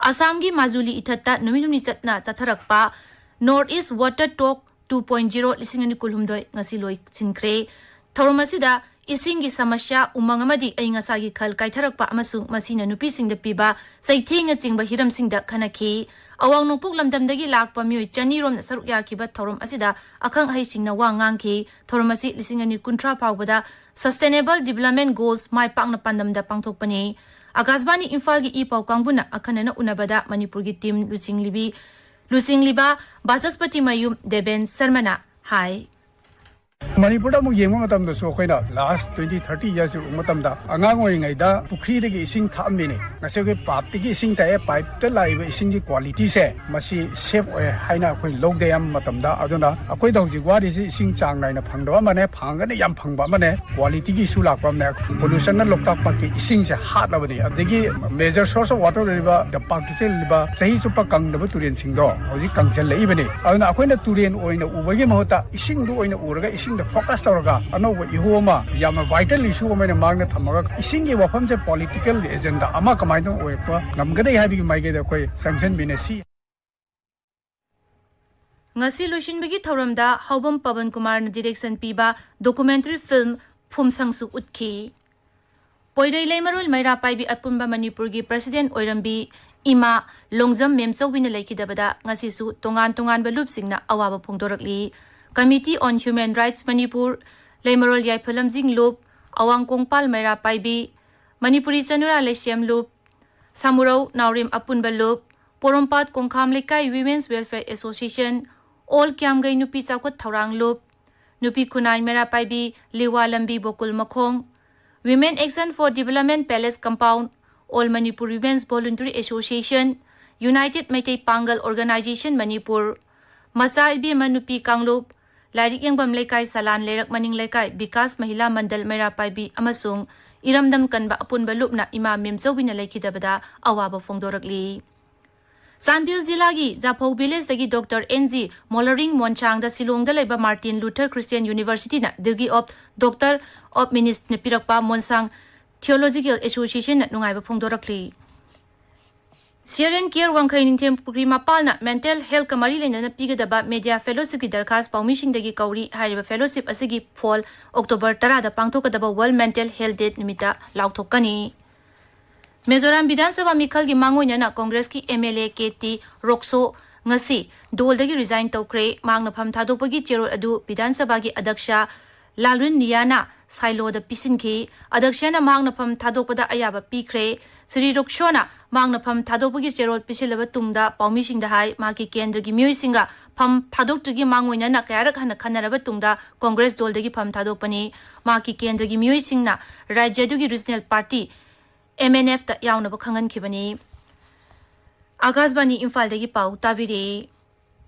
ꯑꯁꯥꯝꯒꯤ ꯃꯥꯖꯨꯂꯤ ꯏꯊꯠꯇ ꯅꯨꯃꯤꯠ ꯍꯨꯝꯅꯤ ꯆꯠꯅ ꯆꯠꯊꯔꯛꯄ North East Water Talk two point zero ꯂꯤꯁꯤꯡ ꯑꯅꯤ ꯀꯨꯟꯍꯨꯝꯗꯣꯏ ꯉꯁꯤ ꯂꯣꯏꯁꯤꯟꯈ꯭ꯔꯦ꯫ ꯊꯧꯔꯝ ꯑꯁꯤꯗ ꯏꯁꯤꯡꯒꯤ ꯁꯃꯁ꯭ꯌꯥ, ꯎꯃꯪ ꯑꯃꯗꯤ ꯑꯏꯪ ꯑꯁꯥꯒꯤ ꯈꯜ ꯀꯥꯏꯊꯔꯛꯄ ꯑꯃꯁꯨꯡ ꯃꯁꯤꯅ ꯅꯨꯄꯤꯁꯤꯡꯗ ꯄꯤꯕ ꯆꯩꯊꯦꯡꯅꯆꯤꯡꯕ ꯍꯤꯔꯝꯁꯤꯡꯗ ꯈꯟꯅꯈꯤ꯫ ꯑꯋꯥꯡ ꯅꯣꯡꯄꯣꯛ ꯂꯝꯗꯝꯗꯒꯤ ꯂꯥꯛꯄ ꯃꯤꯑꯣꯏ ꯆꯅꯤ ꯔꯣꯝꯅ ꯁꯔꯨꯛ ꯌꯥꯈꯤꯕ ꯊꯧꯔꯝ ꯑꯁꯤꯗ ꯑꯈꯪ ꯑꯍꯩꯁꯤꯡꯅ ꯋꯥ ꯉꯥꯡꯈꯤ꯫ ꯊꯧꯔꯝ ꯑꯁꯤ ꯂꯤꯁꯤꯡ ꯑꯅꯤ ꯀꯨꯟꯊ꯭ꯔꯥ ꯐꯥꯎꯕꯗ Sustainable Development Goals ꯃꯥꯏ ꯄꯥꯛꯅ ꯄꯥꯟꯗꯝꯗ ꯄꯥꯡꯊꯣꯛꯄꯅꯤ꯫ ꯑꯀꯥꯁꯕꯥꯅꯤ ꯏꯝꯐꯥꯜꯒꯤ ꯏ ꯄꯥꯎ ꯀꯥꯡꯕꯨꯅ ꯑꯈꯟꯅꯅ ꯎꯅꯕꯗ ꯃꯅꯤꯄꯨꯔꯒꯤ team ꯂꯨꯆꯤꯡꯂꯤꯕꯤ, ꯂꯨꯆꯤꯡꯂꯤꯕ ꯕꯥꯆꯁꯄꯇꯤ ꯃꯌꯨꯝ ꯗꯦꯕꯦꯟ ꯁꯔꯃꯅ ꯍꯥꯏ꯫ ꯃꯅꯤꯄꯨꯔꯗ ꯑꯃꯨꯛ ꯌꯦꯡꯕ ꯃꯇꯝꯗꯁꯨ ꯑꯩꯈꯣꯏꯅ ꯂꯥꯁ ꯇ꯭ꯋꯦꯟꯇꯤ ꯊꯥꯔꯇꯤ ꯏꯌꯥꯔꯁ ꯎꯕ ꯃꯇꯝꯗ ꯑꯉꯥꯡ ꯑꯣꯏꯔꯤꯉꯩꯗ ꯄꯨꯈ꯭ꯔꯤꯗꯒꯤ ꯏꯁꯤꯡ ꯊꯛꯑꯝꯃꯤꯅꯦ꯫ ꯉꯁꯤ ꯑꯩꯈꯣꯏ ꯄꯥꯏꯞꯇꯒꯤ ꯏꯁꯤꯡ ꯊꯛꯑꯦ, ꯄꯥꯏꯞꯇ ꯂꯥꯛꯏꯕ ꯏꯁꯤꯡꯒꯤ ꯀ꯭ꯋꯥꯂꯤꯇꯤꯁꯦ ꯃꯁꯤ ꯁꯦꯐ ꯑꯣꯏ ꯍꯥꯏꯅ ꯑꯩꯈꯣꯏ ꯂꯧꯗ ꯑꯌꯥꯝꯕ ꯃꯇꯝꯗ꯫ ꯑꯗꯨꯅ ꯑꯩꯈꯣꯏꯗ ꯍꯧꯖꯤꯛ ꯋꯥꯔꯤꯁꯤ ꯏꯁꯤꯡ ꯆꯥꯡ ꯅꯥꯏꯅ ꯐꯪꯗꯕ ꯑꯃꯅꯦ, ꯐꯪꯉꯒꯅ ꯌꯥꯝ ꯐꯪꯕ ꯑꯃꯅꯦ, ꯀ꯭ꯋꯥꯂꯤꯇꯤꯒꯤ ꯏꯁꯨ ꯂꯥꯛꯄ ꯑꯃꯅꯦ꯫ ꯄꯣꯂꯨꯁꯟꯅ ꯂꯣꯛꯇꯥꯛ ꯄꯥꯠꯀꯤ ꯏꯁꯤꯡꯁꯦ ꯍꯥꯠꯂꯕꯅꯤ꯫ ꯑꯗꯒꯤ ꯃꯦꯖꯔ ꯁꯣꯔꯁ ꯑꯣꯐ ꯋꯥꯇꯔ ꯑꯣꯏꯔꯤꯕ ꯇꯝꯄꯥꯛꯇ ꯆꯦꯜꯂꯤꯕ ꯆꯍꯤ ꯆꯨꯞꯄ ꯀꯪꯗꯕ ꯇꯨꯔꯦꯟꯁꯤꯡꯗꯣ ꯍꯧꯖꯤꯛ ꯀꯪꯁꯤꯜꯂꯛꯏꯕꯅꯤ꯫ ꯑꯗꯨꯅ ꯑꯩꯈꯣꯏꯅ ꯇꯨꯔꯦꯟ ꯑꯣꯏꯅ ꯎꯕꯒꯤ ꯃꯍꯨꯠꯇ ꯏꯁꯤꯡꯗꯨ ꯑꯣꯏꯅ ꯎꯔꯒ ꯏꯁꯤꯡꯗ ꯐꯣꯀꯁ ꯇꯧꯔꯒ ꯑꯅꯧꯕ ꯏꯍꯨ ꯑꯃ, ꯌꯥꯝꯅ ꯚꯥꯏꯇꯦꯜ ꯏꯁꯨ ꯑꯃ ꯑꯣꯏꯅ ꯃꯥꯡꯗ ꯊꯝꯃꯒ ꯏꯁꯤꯡꯒꯤ ꯋꯥꯐꯝꯁꯦ ꯄꯣꯂꯤꯇꯤꯀꯦꯜ ꯑꯦꯖꯦꯟꯗꯥ ꯑꯃ ꯀꯃꯥꯏꯅ ꯑꯣꯏꯔꯛꯄ ꯉꯝꯒꯗꯒꯦ ꯍꯥꯏꯕꯒꯤ ꯃꯥꯏꯀꯩꯗ ꯑꯩꯈꯣꯏ ꯆꯪꯁꯤꯟꯃꯤꯟꯅꯁꯤ꯫ ꯉꯁꯤ ꯂꯣꯏꯁꯤꯟꯕꯒꯤ ꯊꯧꯔꯝꯗ ꯍꯥꯎꯕꯝ ꯄꯕꯟ ꯀꯨꯃꯥꯔꯅ ꯗꯤꯔꯦꯛꯁꯟ ꯄꯤꯕ ꯗꯣꯀꯨꯃꯦꯟꯇꯔꯤ ꯐꯤꯜꯝ ꯐꯨꯝꯁꯪꯁꯨ ꯎꯠꯈꯤ꯫ ꯄꯣꯏꯔꯩ ꯂꯩꯃꯔꯣꯜ ꯃꯩꯔꯥ ꯄꯥꯏꯕꯤ ꯑꯄꯨꯟꯕ ꯃꯅꯤꯄꯨꯔꯒꯤ ꯄ꯭ꯔꯁꯤꯗꯦꯟ ꯑꯣꯏꯔꯝꯕꯤ ꯏꯃꯥ ꯂꯣꯡꯖꯝ ꯃꯦꯝꯆꯧꯕꯤꯅ ꯂꯩꯈꯤꯗꯕꯗ ꯉꯁꯤꯁꯨ ꯇꯣꯉꯥꯟ ꯇꯣꯉꯥꯟꯕ ꯂꯨꯞꯁꯤꯡꯅ ꯑꯋꯥꯕ ꯐꯣꯡꯗꯣꯔꯛꯂꯤ꯫ Committee on Human Rights Manipur, ꯂꯩꯃꯔꯣꯜ ꯌꯥꯏꯐ ꯂꯝꯖꯤꯡ ꯂꯨꯞ, ꯑꯋꯥꯡ ꯀꯣꯡꯄꯥꯜ ꯃꯩꯔꯥ ꯄꯥꯏꯕꯤ, ꯃꯅꯤꯄꯨꯔꯤ ꯆꯅꯨꯔꯥ ꯂꯩꯁꯦꯝ ꯂꯨꯞ, ꯁꯥꯃꯨꯔꯧ ꯅꯥꯎꯔꯦꯝ ꯑꯄꯨꯟꯕ ꯂꯨꯞ, ꯄꯣꯔꯣꯝꯄꯥꯠ ꯀꯣꯡꯈꯥꯝ ꯂꯩꯀꯥꯏ Women's Welfare Association, ꯑꯣꯜ ꯀ꯭ꯌꯥꯝꯒꯩ ꯅꯨꯄꯤ ꯆꯥꯎꯈꯠ ꯊꯧꯔꯥꯡ ꯂꯨꯞ, ꯅꯨꯄꯤ ꯈꯨꯟꯅꯥꯏ ꯃꯩꯔꯥ ꯄꯥꯏꯕꯤ ꯂꯤꯋꯥ ꯂꯝꯕꯤ ꯕꯣꯀꯨꯜ ꯃꯈꯣꯡ, Women Action for Development Palace Compound, All Manipur Women's Voluntary Association, United Meitei ꯄꯥꯡꯒꯜ Organization ꯃꯅꯤꯄꯨꯔ, ꯃꯆꯥ ꯏꯕꯦꯝꯃ ꯅꯨꯄꯤ ꯀꯥꯡꯂꯨꯞ, ꯂꯥꯏꯔꯤꯛ ꯌꯦꯡꯐꯝ ꯂꯩꯀꯥꯏ ꯁꯂꯥꯟ ꯂꯩꯔꯛ ꯃꯅꯤꯡ ꯂꯩꯀꯥꯏ ꯕꯤꯀꯥꯁ ꯃꯍꯤꯂꯥ ꯃꯟꯗꯜ ꯃꯩꯔꯥ ꯄꯥꯏꯕꯤ ꯑꯃꯁꯨꯡ ꯏꯔꯝꯗꯝ ꯀꯟꯕ ꯑꯄꯨꯟꯕ ꯂꯨꯞꯅ ꯏꯃꯥ ꯃꯦꯝꯆꯧꯕꯤꯅ ꯂꯩꯈꯤꯗꯕꯗ ꯑꯋꯥꯕ ꯐꯣꯡꯗꯣꯔꯛꯂꯤ꯫ ꯆꯥꯟꯗꯦꯜ ꯖꯤꯂꯥꯒꯤ ꯖꯥꯐꯧ ꯚꯤꯂꯦꯖꯇꯒꯤ ꯗꯣꯛꯇꯔ ꯑꯦꯟ ꯖꯤ ꯃꯣꯂꯔꯤꯡ ꯃꯣꯟꯁꯥꯡꯗ ꯁꯤꯂꯣꯡꯗ ꯂꯩꯕ ꯃꯥꯔꯇꯤꯟ ꯂꯨꯊꯔ ꯈ꯭ꯔꯤꯁꯇꯤꯌꯟ ꯌꯨꯅꯤꯚꯔꯁꯤꯇꯤꯅ ꯗꯤꯒ꯭ꯔꯤ ꯑꯣꯐ ꯗꯣꯛꯇꯔ ꯑꯣꯐ ꯃꯤꯅꯤꯁꯅ ꯄꯤꯔꯛꯄ ꯃꯣꯟꯁꯥꯡ ꯊꯤꯑꯣꯂꯣꯖꯤꯀꯦꯜ ꯑꯦꯁꯣꯁꯤꯌꯦꯁꯟꯅ ꯅꯨꯡꯉꯥꯏꯕ ꯐꯣꯡꯗꯣꯔꯛꯂꯤ꯫ ꯁꯤꯌꯔ ꯑꯦꯟ ꯀꯤꯌꯔ ꯋꯥꯡꯈꯩ ꯅꯤꯡꯊꯦꯝ ꯄꯨꯈ꯭ꯔꯤ ꯃꯄꯥꯜꯅ ꯃꯦꯟꯇꯦꯜ ꯍꯦꯜꯊꯀ ꯃꯔꯤ ꯂꯩꯅꯅ ꯄꯤꯒꯗꯕ ꯃꯦꯗꯤꯌꯥ ꯐꯦꯂꯣꯁꯤꯞꯀꯤ ꯗꯔꯈꯥꯁ ꯄꯥꯎꯃꯤꯁꯤꯡꯗꯒꯤ ꯀꯧꯔꯤ꯫ ꯍꯥꯏꯔꯤꯕ ꯐꯦꯂꯣꯁꯤꯞ ꯑꯁꯤꯒꯤ ꯐꯣꯜ ꯑꯣꯛꯇꯣꯕꯔ ꯇꯔꯥꯗ ꯄꯥꯡꯊꯣꯛꯀꯗꯕ ꯋꯥꯔꯜꯗ ꯃꯦꯟꯇꯦꯜ ꯍꯦꯜꯊ ꯗꯦ ꯅꯨꯃꯤꯠꯇ ꯂꯥꯎꯊꯣꯛꯀꯅꯤ꯫ ꯃꯤꯖꯣꯔꯥꯝ ꯕꯤꯙꯥꯟ ꯁꯚꯥ ꯃꯤꯈꯜꯒꯤ ꯃꯥꯡꯑꯣꯏꯅꯅ ꯀꯣꯡꯒ꯭ꯔꯦꯁꯀꯤ M L A K T Rokho ꯉꯁꯤ ꯗꯣꯜꯗꯒꯤ ꯔꯤꯖꯥꯏꯟ ꯇꯧꯈ꯭ꯔꯦ꯫ ꯃꯍꯥꯛꯅ ꯐꯝ ꯊꯥꯗꯣꯛꯄꯒꯤ ꯆꯦꯔꯣꯜ ꯑꯗꯨ ꯕꯤꯙꯥꯟ ꯁꯚꯥꯒꯤ ꯑꯗꯛꯁ ꯂꯥꯜꯔꯤꯟ ꯅꯤꯌꯥꯅ ꯁꯥꯏꯂꯣꯗ ꯄꯤꯁꯤꯟꯈꯤ꯫ ꯑꯗꯛꯁꯤꯌꯥꯅ ꯃꯍꯥꯛꯅ ꯐꯝ ꯊꯥꯗꯣꯛꯄꯗ ꯑꯌꯥꯕ ꯄꯤꯈ꯭ꯔꯦ꯫ ꯁ꯭ꯔꯤ ꯔꯨꯛꯁꯣꯅ ꯃꯍꯥꯛꯅ ꯐꯝ ꯊꯥꯗꯣꯛꯄꯒꯤ ꯆꯦꯔꯣꯜ ꯄꯤꯁꯤꯜꯂꯕ ꯇꯨꯡꯗ ꯄꯥꯎꯃꯤꯁꯤꯡꯗ ꯍꯥꯏ, ꯃꯍꯥꯛꯀꯤ ꯀꯦꯟꯗ꯭ꯔꯒꯤ ꯃꯤꯑꯣꯏꯁꯤꯡꯒ ꯐꯝ ꯊꯥꯗꯣꯛꯇ꯭ꯔꯤꯒꯤ ꯃꯥꯡꯑꯣꯏꯅꯅ ꯀꯌꯥꯔꯛ ꯍꯟꯅ ꯈꯟꯅꯔꯕ ꯇꯨꯡꯗ ꯀꯣꯡꯒ꯭ꯔꯦꯁ ꯗꯣꯜꯗꯒꯤ ꯐꯝ ꯊꯥꯗꯣꯛꯄꯅꯤ꯫ ꯃꯍꯥꯛꯀꯤ ꯀꯦꯟꯗ꯭ꯔꯒꯤ ꯃꯤꯑꯣꯏꯁꯤꯡꯅ ꯔꯥꯖ꯭ꯌ ꯑꯗꯨꯒꯤ ꯔꯤꯖꯅꯦꯜ ꯄꯥꯔꯇꯤ, ꯑꯦꯝ ꯑꯦꯟ ꯑꯦꯐꯇ ꯌꯥꯎꯅꯕ ꯈꯪꯍꯟꯈꯤꯕꯅꯤ꯫ ꯑꯥꯀꯥꯁꯕꯥꯅꯤ ꯏꯝꯐꯥꯜꯗꯒꯤ ꯄꯥꯎ ꯇꯥꯕꯤꯔꯤ꯫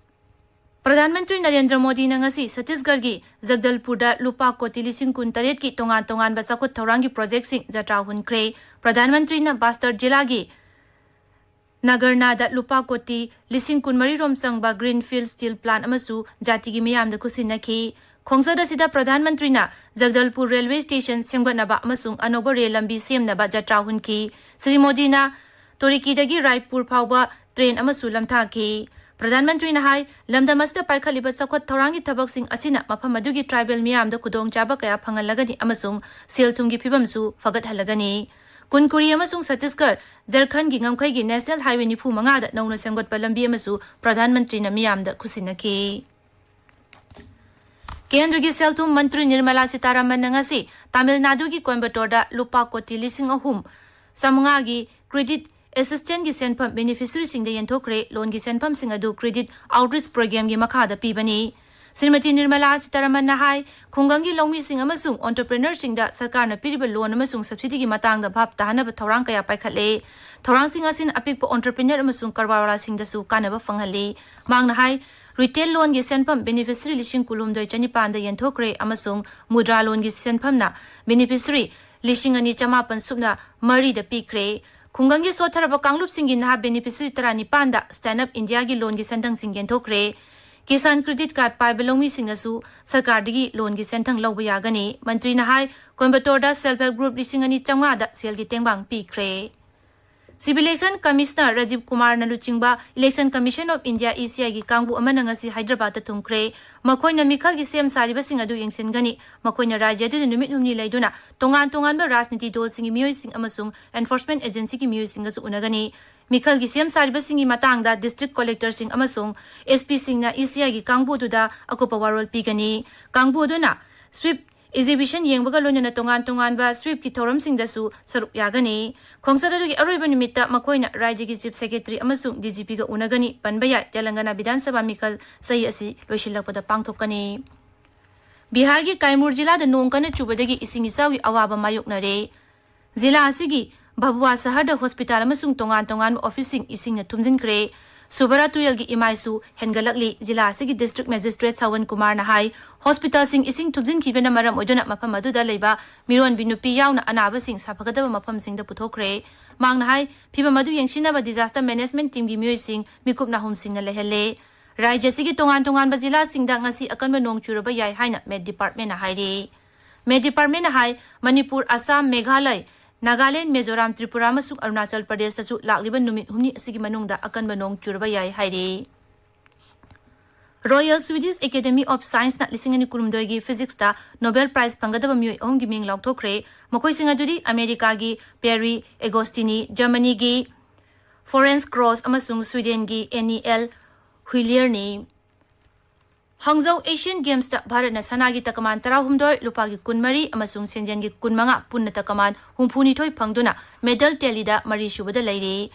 ꯄ꯭ꯔꯙꯥꯟ ꯃꯟꯇ꯭ꯔꯤ ꯅꯔꯦꯟꯗ꯭ꯔ ꯃꯣꯗꯤꯅ ꯉꯁꯤ ꯁꯠꯇꯤꯁꯒꯔꯒꯤ ꯖꯒꯗꯜꯄꯨꯔꯗ ꯂꯨꯄꯥ ꯀꯣꯇꯤ ꯂꯤꯁꯤꯡ ꯀꯨꯟ ꯇꯔꯦꯠꯀꯤ ꯇꯣꯉꯥꯟ ꯇꯣꯉꯥꯟꯕ ꯆꯥꯎꯈꯠ ꯊꯧꯔꯥꯡꯒꯤ ꯄ꯭ꯔꯣꯖꯦꯛꯁꯤꯡ ꯖꯇ꯭ꯔꯥ ꯍꯨꯟꯈ꯭ꯔꯦ꯫ ꯄ꯭ꯔꯙꯥꯟ ꯃꯟꯇ꯭ꯔꯤꯅ ꯕꯥꯁꯇꯔ ꯖꯤꯂꯥꯒꯤ ꯅꯒꯔꯅꯥꯗ ꯂꯨꯄꯥ ꯀꯣꯇꯤ ꯂꯤꯁꯤꯡ ꯀꯨꯟ ꯃꯔꯤ ꯔꯣꯝ ꯆꯪꯕ ꯒ꯭ꯔꯤꯟ ꯐꯤꯜꯗ ꯁ꯭ꯇꯤꯜ ꯄ꯭ꯂꯥꯟꯠ ꯑꯃꯁꯨ ꯖꯥꯇꯤꯒꯤ ꯃꯤꯌꯥꯝꯗ ꯈꯨꯠꯁꯤꯟꯅꯈꯤ꯫ ꯈꯣꯡꯆꯠ ꯑꯁꯤꯗ ꯄ꯭ꯔꯙꯥꯟ ꯃꯟꯇ꯭ꯔꯤꯅ ꯖꯒꯗꯜꯄꯨꯔ ꯔꯦꯜꯋꯦ ꯁ꯭ꯇꯦꯁꯟ ꯁꯦꯝꯒꯠꯅꯕ ꯑꯃꯁꯨꯡ ꯑꯅꯧꯕ ꯔꯦꯜ ꯂꯝꯕꯤ ꯁꯦꯝꯅꯕ ꯖꯇ꯭ꯔꯥ ꯍꯨꯟꯈꯤ꯫ ꯁ꯭ꯔꯤ ꯃꯣꯗꯤꯅ ꯇꯨꯔꯤꯀꯤꯗꯒꯤ ꯔꯥꯏꯄꯨꯔ ꯐꯥꯎꯕ ꯇ꯭ꯔꯦꯟ ꯑꯃꯁꯨ ꯂꯝꯊꯥꯈꯤ꯫ ꯄ꯭ꯔꯙꯥꯟ ꯃꯟꯇ꯭ꯔꯤꯅ ꯍꯥꯏ, ꯂꯝꯗꯝ ꯑꯁꯤꯗ ꯄꯥꯏꯈꯠꯂꯤꯕ ꯆꯥꯎꯈꯠ ꯊꯧꯔꯥꯡꯒꯤ ꯊꯕꯛꯁꯤꯡ ꯑꯁꯤꯅ ꯃꯐꯝ ꯑꯗꯨꯒꯤ ꯇ꯭ꯔꯥꯏꯕꯦꯜ ꯃꯤꯌꯥꯝꯗ ꯈꯨꯗꯣꯡꯆꯥꯕ ꯀꯌꯥ ꯐꯪꯍꯜꯂꯒꯅꯤ ꯑꯃꯁꯨꯡ ꯁꯦꯜ ꯊꯨꯝꯒꯤ ꯐꯤꯕꯝꯁꯨ ꯐꯒꯠꯍꯜꯂꯒꯅꯤ꯫ ꯀꯨꯟꯀꯨꯔꯤ ꯑꯃꯁꯨꯡ ꯁꯠꯇꯤꯁꯒꯔ ꯖꯔꯈꯟꯒꯤ ꯉꯝꯈꯩꯒꯤ ꯅꯦꯁꯅꯦꯜ ꯍꯥꯏꯋꯦ ꯅꯤꯐꯨ ꯃꯉꯥꯗ ꯅꯧꯅ ꯁꯦꯝꯒꯠꯄ ꯂꯝꯕꯤ ꯑꯃꯁꯨ ꯄ꯭ꯔꯙꯥꯟ ꯃꯟꯇ꯭ꯔꯤꯅ ꯃꯤꯌꯥꯝꯗ ꯈꯨꯠꯁꯤꯟꯅꯈꯤ꯫ ꯀꯦꯟꯗ꯭ꯔꯒꯤ ꯁꯦꯜ ꯊꯨꯝ ꯃꯟꯇ꯭ꯔꯤ ꯅꯤꯔꯃꯂꯥ ꯁꯤꯇꯥꯔꯥꯃꯟꯅ ꯉꯁꯤ ꯇꯥꯃꯤꯜ ꯅꯥꯗꯨꯒꯤ ꯀꯣꯏꯝꯕꯇꯣꯔꯗ ꯂꯨꯄꯥ ꯀꯣꯇꯤ ꯂꯤꯁꯤꯡ ꯑꯍꯨꯝ ꯆꯥꯃꯉꯥꯒꯤ ꯀ꯭ꯔꯦꯗꯤꯠ ꯑꯦꯁꯤꯁꯇꯦꯟꯁꯀꯤ ꯁꯦꯟꯐꯝ ꯕꯦꯅꯤꯐꯤꯁꯔꯤꯁꯤꯡꯗ ꯌꯦꯟꯊꯣꯛꯈ꯭ꯔꯦ꯫ ꯂꯣꯟꯒꯤ ꯁꯦꯟꯐꯝꯁꯤꯡ ꯑꯗꯨ ꯀ꯭ꯔꯦꯗꯤꯠ ꯑꯥꯎꯠꯔꯤꯆ ꯄ꯭ꯔꯣꯒ꯭ꯔꯥꯝꯒꯤ ꯃꯈꯥꯗ ꯄꯤꯕꯅꯤ꯫ ꯁ꯭ꯔꯤꯃꯇꯤ ꯅꯤꯔꯃꯂꯥ ꯁꯤꯇꯥꯔꯥꯃꯟꯅ ꯍꯥꯏ, ꯈꯨꯡꯒꯪꯒꯤ ꯂꯧꯃꯤꯁꯤꯡ ꯑꯃꯁꯨꯡ ꯑꯣꯟꯇꯔꯄ꯭ꯔꯤꯅꯔꯁꯤꯡꯗ ꯁꯔꯀꯥꯔꯅ ꯄꯤꯔꯤꯕ ꯂꯣꯟ ꯑꯃꯁꯨꯡ ꯁꯕꯁꯤꯗꯤꯒꯤ ꯃꯇꯥꯡꯗ ꯚꯥꯞ ꯇꯥꯍꯟꯅꯕ ꯊꯧꯔꯥꯡ ꯀꯌꯥ ꯄꯥꯏꯈꯠꯂꯦ꯫ ꯊꯧꯔꯥꯡꯁꯤꯡ ꯑꯁꯤꯅ ꯑꯄꯤꯛꯄ ꯑꯣꯟꯇꯔꯄ꯭ꯔꯤꯅꯔ ꯑꯃꯁꯨꯡ ꯀꯔꯕꯥꯔꯋꯥꯂꯥꯁꯤꯡꯗꯁꯨ ꯀꯥꯟꯅꯕ ꯐꯪꯍꯜꯂꯤ꯫ ꯃꯍꯥꯛꯅ ꯍꯥꯏ, ꯔꯤꯇꯦꯜ ꯂꯣꯟꯒꯤ ꯁꯦꯟꯐꯝ ꯕꯦꯅꯤꯐꯤꯁꯔꯤ ꯂꯤꯁꯤꯡ ꯀꯨꯟꯍꯨꯝꯗꯣꯏ ꯆꯅꯤꯄꯥꯟꯗ ꯌꯦꯟꯊꯣꯛꯈ꯭ꯔꯦ ꯑꯃꯁꯨꯡ ꯃꯨꯗ꯭ꯔꯥ ꯂꯣꯟꯒꯤ ꯁꯦꯟꯐꯝꯅ ꯕꯦꯅꯤꯐꯤꯁꯔꯤ ꯂꯤꯁꯤꯡ ꯑꯅꯤ ꯆꯃꯥꯄꯟ ꯁꯨꯞꯅ ꯃꯔꯤꯗ ꯄꯤꯈ꯭ꯔꯦ꯫ ꯈꯨꯡꯒꯪꯒꯤ ꯁꯣꯠꯊꯔꯕ ꯀꯥꯡꯂꯨꯞꯁꯤꯡꯒꯤ ꯅꯍꯥ ꯕꯦꯅꯤꯐꯤꯁꯔꯤ ꯇꯔꯥꯅꯤꯄꯥꯟꯗ ꯁ꯭ꯇꯦꯟꯗ ꯑꯞ ꯏꯟꯗꯤꯌꯥꯒꯤ ꯂꯣꯟꯒꯤ ꯁꯦꯟꯊꯪꯁꯤꯡ ꯌꯦꯟꯊꯣꯛꯈ꯭ꯔꯦ꯫ ꯀꯤꯁꯥꯟ ꯀ꯭ꯔꯦꯗꯤꯠ ꯀꯥꯔꯗ ꯄꯥꯏꯕ ꯂꯧꯃꯤꯁꯤꯡꯅꯁꯨ ꯁꯔꯀꯥꯔꯗꯒꯤ ꯂꯣꯟꯒꯤ ꯁꯦꯟꯊꯪ ꯂꯧꯕ ꯌꯥꯒꯅꯤ꯫ ꯃꯟꯇ꯭ꯔꯤꯅ ꯍꯥꯏ, ꯀꯣꯏꯝꯕꯇꯣꯔꯗ ꯁꯦꯜꯐ ꯍꯦꯜꯞ ꯒ꯭ꯔꯨꯞ ꯂꯤꯁꯤꯡ ꯑꯅꯤ ꯆꯥꯝꯃꯉꯥꯗ ꯁꯦꯜꯒꯤ ꯇꯦꯡꯕꯥꯡ ꯄꯤꯈ꯭ꯔꯦ꯫ ꯁꯤꯚꯤꯜ ꯏꯂꯦꯛꯁꯟ ꯀꯃꯤꯁꯅꯔ ꯔꯥꯖꯤꯕ ꯀꯨꯃꯥꯔꯅ ꯂꯨꯆꯤꯡꯕ election commission of India, E ꯁꯤ ꯑꯥꯏꯒꯤ ꯀꯥꯡꯕꯨ ꯑꯃꯅ ꯉꯁꯤ ꯍꯥꯏꯗ꯭ꯔꯕꯥꯗꯇ ꯊꯨꯡꯈ꯭ꯔꯦ꯫ ꯃꯈꯣꯏꯅ ꯃꯤꯈꯜꯒꯤ ꯁꯦꯝ ꯁꯥꯔꯤꯕꯁꯤꯡ ꯑꯗꯨ ꯌꯦꯡꯁꯤꯟꯒꯅꯤ꯫ ꯃꯈꯣꯏꯅ ꯔꯥꯖ꯭ꯌ ꯑꯗꯨꯗ ꯅꯨꯃꯤꯠ ꯍꯨꯝꯅꯤ ꯂꯩꯗꯨꯅ ꯇꯣꯉꯥꯟ ꯇꯣꯉꯥꯟꯕ ꯔꯥꯖꯅꯤꯇꯤ ꯗꯜꯁꯤꯡꯒꯤ ꯃꯤꯑꯣꯏꯁꯤꯡ ꯑꯃꯁꯨꯡ ꯑꯦꯟꯐꯣꯔꯁꯃꯦꯟ ꯑꯦꯖꯦꯟꯁꯤꯒꯤ ꯃꯤꯑꯣꯏꯁꯤꯡꯒꯁꯨ ꯎꯅꯒꯅꯤ꯫ ꯃꯤꯈꯜꯒꯤ ꯁꯦꯝ ꯁꯥꯔꯤꯕꯁꯤꯡꯒꯤ ꯃꯇꯥꯡꯗ ꯗꯤꯁꯇ꯭ꯔꯤꯛ ꯀꯂꯦꯛꯇꯔꯁꯤꯡ ꯑꯃꯁꯨꯡ ꯑꯦꯁ ꯄꯤꯁꯤꯡꯅ ꯏ ꯁꯤ ꯑꯥꯏꯒꯤ ꯀꯥꯡꯕꯨ ꯑꯗꯨꯗ ꯑꯀꯨꯞꯄ ꯋꯥꯔꯣꯜ ꯄꯤꯒꯅꯤ꯫ ꯀꯥꯡꯕꯨ ꯑꯗꯨꯅ ꯁ꯭ꯋꯤꯞ ꯑꯦꯛꯖꯤꯕꯤꯁꯟ ꯌꯦꯡꯕꯒ ꯂꯣꯏꯅꯅ ꯇꯣꯉꯥꯟ ꯇꯣꯉꯥꯟꯕ ꯁ꯭ꯋꯤꯞꯀꯤ ꯊꯧꯔꯝꯁꯤꯡꯗꯁꯨ ꯁꯔꯨꯛ ꯌꯥꯒꯅꯤ꯫ ꯈꯣꯡꯆꯠ ꯑꯗꯨꯒꯤ ꯑꯔꯣꯏꯕ ꯅꯨꯃꯤꯠꯇ ꯃꯈꯣꯏꯅ ꯔꯥꯖ꯭ꯌꯒꯤ ꯆꯤꯐ ꯁꯦꯀ꯭ꯔꯦꯇꯔꯤ ꯑꯃꯁꯨꯡ ꯗꯤ ꯖꯤ ꯄꯤꯒ ꯎꯅꯒꯅꯤ꯫ ꯄꯟꯕ ꯌꯥꯏ, ꯇꯦꯂꯪꯒꯥꯅꯥ ꯕꯤꯙꯥꯟ ꯁꯚꯥ ꯃꯤꯈꯜ ꯆꯍꯤ ꯑꯁꯤ ꯂꯣꯏꯁꯤꯜꯂꯛꯄꯗ ꯄꯥꯡꯊꯣꯛꯀꯅꯤ꯫ ꯕꯤꯍꯥꯔꯒꯤ ꯀꯥꯏꯃꯨꯔ ꯖꯤꯂꯥꯗ ꯅꯣꯡ ꯀꯟꯅ ꯆꯨꯕꯗꯒꯤ ꯏꯁꯤꯡ ꯏꯆꯥꯎꯒꯤ ꯑꯋꯥꯕ ꯃꯥꯌꯣꯛꯅꯔꯦ꯫ ꯖꯤꯂꯥ ꯑꯁꯤꯒꯤ ꯚꯕꯨꯋꯥ ꯁꯍꯔꯗ ꯍꯣꯁꯄꯤꯇꯥꯜ ꯑꯃꯁꯨꯡ ꯇꯣꯉꯥꯟ ꯇꯣꯉꯥꯟꯕ ꯑꯣꯐꯤꯁꯁꯤꯡ ꯏꯁꯤꯡꯅ ꯊꯨꯝꯖꯤꯟꯈ꯭ꯔꯦ꯫ ꯁꯨꯕꯔꯥ ꯇꯨꯔꯦꯜꯒꯤ ꯏꯃꯥꯏꯁꯨ ꯍꯦꯟꯒꯠꯂꯛꯂꯤ꯫ ꯖꯤꯂꯥ ꯑꯁꯤꯒꯤ ꯗꯤꯁꯇ꯭ꯔꯤꯛ ꯃꯦꯖꯤꯁꯇ꯭ꯔꯦꯠ ꯁꯥꯋꯟ ꯀꯨꯃꯥꯔꯅ ꯍꯥꯏ, ꯍꯣꯁꯄꯤꯇꯥꯜꯁꯤꯡ ꯏꯁꯤꯡ ꯊꯨꯝꯖꯤꯟꯈꯤꯕꯅ ꯃꯔꯝ ꯑꯣꯏꯗꯨꯅ ꯃꯐꯝ ꯑꯗꯨꯗ ꯂꯩꯕ ꯃꯤꯔꯣꯟꯕꯤ ꯅꯨꯄꯤ ꯌꯥꯎꯅ ꯑꯅꯥꯕꯁꯤꯡ ꯁꯥꯐꯒꯗꯕ ꯃꯐꯝꯁꯤꯡꯗ ꯄꯨꯊꯣꯛꯈ꯭ꯔꯦ꯫ ꯃꯍꯥꯛꯅ ꯍꯥꯏ, ꯐꯤꯚꯝ ꯑꯗꯨ ꯌꯦꯡꯁꯤꯟꯅꯕ disaster management teamꯒꯤ ꯃꯤꯑꯣꯏꯁꯤꯡ ꯃꯤꯀꯨꯞ ꯅꯥꯍꯨꯝꯁꯤꯡꯅ ꯂꯩꯍꯜꯂꯦ꯫ ꯔꯥꯖ꯭ꯌ ꯑꯁꯤꯒꯤ ꯇꯣꯉꯥꯟ ꯇꯣꯉꯥꯟꯕ ꯖꯤꯂꯥꯁꯤꯡꯗ ꯉꯁꯤ ꯑꯀꯟꯕ ꯅꯣꯡ ꯆꯨꯔꯕ ꯌꯥꯏ ꯍꯥꯏꯅ ꯃꯦꯠ ꯗꯤꯄꯥꯔꯠꯃꯦꯟꯅ ꯍꯥꯏꯔꯤ꯫ ꯃꯦꯠ ꯗꯤꯄꯥꯔꯠꯃꯦꯟꯅ ꯍꯥꯏ, ꯃꯅꯤꯄꯨꯔ, ꯑꯁꯥꯝ, ꯃꯦꯘꯥꯂꯌ, ꯅꯥꯒꯥꯂꯦꯟ, ꯃꯤꯖꯣꯔꯥꯝ, ꯇ꯭ꯔꯤꯄꯨꯔꯥ ꯑꯃꯁꯨꯡ ꯑꯔꯨꯅꯥꯆꯜ ꯄ꯭ꯔꯗꯦꯁꯇꯁꯨ ꯂꯥꯛꯂꯤꯕ ꯅꯨꯃꯤꯠ ꯍꯨꯝꯅꯤ ꯑꯁꯤꯒꯤ ꯃꯅꯨꯡꯗ ꯑꯀꯟꯕ ꯅꯣꯡ ꯆꯨꯔꯕ ꯌꯥꯏ ꯍꯥꯏꯔꯤ꯫ Royal Swedish Academy of Scienceꯅ ꯂꯤꯁꯤꯡ ꯑꯅꯤ ꯀꯨꯟꯍꯨꯝꯗꯣꯏꯒꯤ ꯐꯤꯖꯤꯛꯁꯇ ꯅꯣꯕꯦꯜ ꯄ꯭ꯔꯥꯏꯖ ꯐꯪꯒꯗꯕ ꯃꯤꯑꯣꯏ ꯑꯍꯨꯝꯒꯤ ꯃꯤꯡ ꯂꯥꯎꯊꯣꯛꯈ꯭ꯔꯦ꯫ ꯃꯈꯣꯏꯁꯤꯡ ꯑꯗꯨꯗꯤ ꯑꯃꯦꯔꯤꯀꯥꯒꯤ ꯄꯦꯔꯤ ꯑꯦꯒꯣꯁꯇꯤꯅꯤ, ꯖꯔꯃꯅꯤꯒꯤ ꯐ꯭ꯂꯣꯔꯦꯟꯁ ꯀ꯭ꯔꯣꯁ ꯑꯃꯁꯨꯡ ꯁ꯭ꯋꯤꯗꯦꯟꯒꯤ ꯑꯦꯅꯤ ꯑꯦꯜ ꯍꯨꯏꯂꯤꯌꯔꯅꯤ꯫ ꯍꯥꯡꯖꯧ ꯑꯦꯁꯤꯌꯥꯟ ꯒꯦꯝꯁꯇ ꯚꯥꯔꯠꯅ ꯁꯅꯥꯒꯤ ꯇꯀꯃꯥꯟ ꯇꯔꯥꯍꯨꯝꯗꯣꯏ, ꯂꯨꯄꯥꯒꯤ ꯀꯨꯟꯃꯔꯤ ꯑꯃꯁꯨꯡ ꯁꯦꯟꯖꯦꯜꯒꯤ ꯀꯨꯟꯃꯉꯥ, ꯄꯨꯟꯅ ꯇꯀꯃꯥꯟ ꯍꯨꯝꯐꯨꯅꯤꯊꯣꯏ ꯐꯪꯗꯨꯅ ꯃꯦꯗꯜ ꯇꯦꯂꯤꯗ ꯃꯔꯤꯁꯨꯕꯗ ꯂꯩꯔꯤ꯫